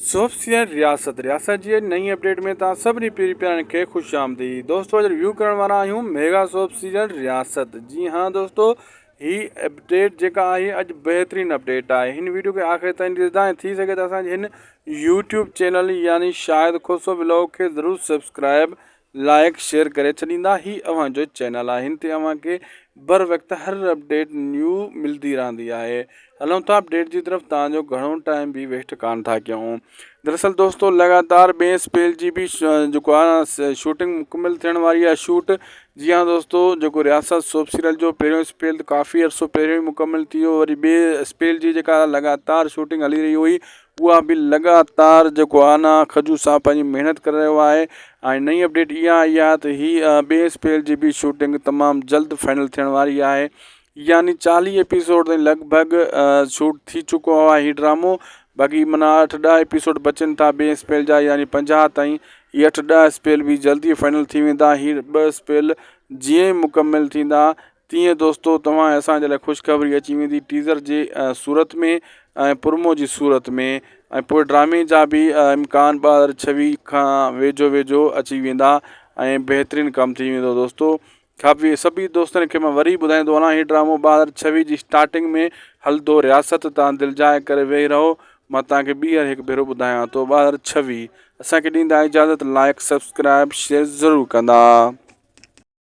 Soap serial رياست رياست جي نئين اپڊيٽ ۾ توهان سڀني پيري پيارن کي خوش آمديد دوستو اڄ ريويو ڪرڻ وارا آهيون ميگا سوپ سيريل رياست جي ها دوستو هي اپڊيٽ جيڪا آهي اڄ بهترين اپڊيٽ آهي هن ويڊيو کي آخر تائين ڏسندا ۽ ٿي سگهي ته اسان جي هن يوٽيوب چينل يعني شاهد کوسو ولاگ کي ضرور سبسڪرائب لائيڪ شيئر ڪري ڇڏيندا هي اوهان جو چينل آهي هن تي اوهان کي بر وقت هر اپڊيٽ نيو ملدي رهندي آهي هلون ٿا اپڊيٽ جي طرف تان جو گهڻو ٽائيم به ويسٽ ڪان ٿا ڪيون دراصل دوستو لڳاتار ٻئي اسپيل جي به جيڪو آهي شوٽنگ مڪمل ٿيڻ واري آهي شوٽ جي ها دوستو جيڪو رياست سوپ سيريل جو پهريون اسپيل ڪافي عرصو پهريون ئي مڪمل ٿي ويو وري ٻئي اسپيل جي جيڪا لڳاتار شوٽنگ هلي رهي هئي اها به لڳاتار جيڪو آهي نه کجو صاحب پنهنجي محنت ڪري رهيو آهي ۽ نئين اپڊيٽ اها آئي آهي ته هي ٻئي اسپيل جي به شوٽنگ تمام جلد فائنل ٿيڻ واري آهي يعني چاليهه ايپيسوڊ تائين لڳ ڀڳ شوٽ ٿي چڪو آهي هي ڊرامو باقي معنيٰ اٺ ڏهه ايپيسوڊ بچن ٿا ٻئي اسپيل جا يعني پنجاهه تائين هي اٺ ڏهه اسپيل به جلدي فائنل ٿي ويندا هي ٻه اسپيل جيئن ئي مڪمل ٿيندا تيئن دوستو توهان ۽ اسان جي لاء خوشخبري اچي ويندي ٽيزر جي صورت ۾ ۽ پرومو جي صورت ۾ ۽ پوء ڊرامي جا به امڪان 2026 کان ويجهو ويجهو اچي ويندا ۽ بهترين ڪم ٿي ويندو دوستو کافي سڀني دوستن کي مان وري ٻڌائيندو هلان هي ڊرامو 2026 جي اسٽارٽنگ ۾ هلندو رياست تان دلجاء ڪري ويهي رهو مان توهان کي ٻيهر هڪ ڀيرو ٻڌايان ٿو 2026 اسان کي ڏيندا اجازت لائڪ سبسڪرائب شيئر ضرور ڪندا.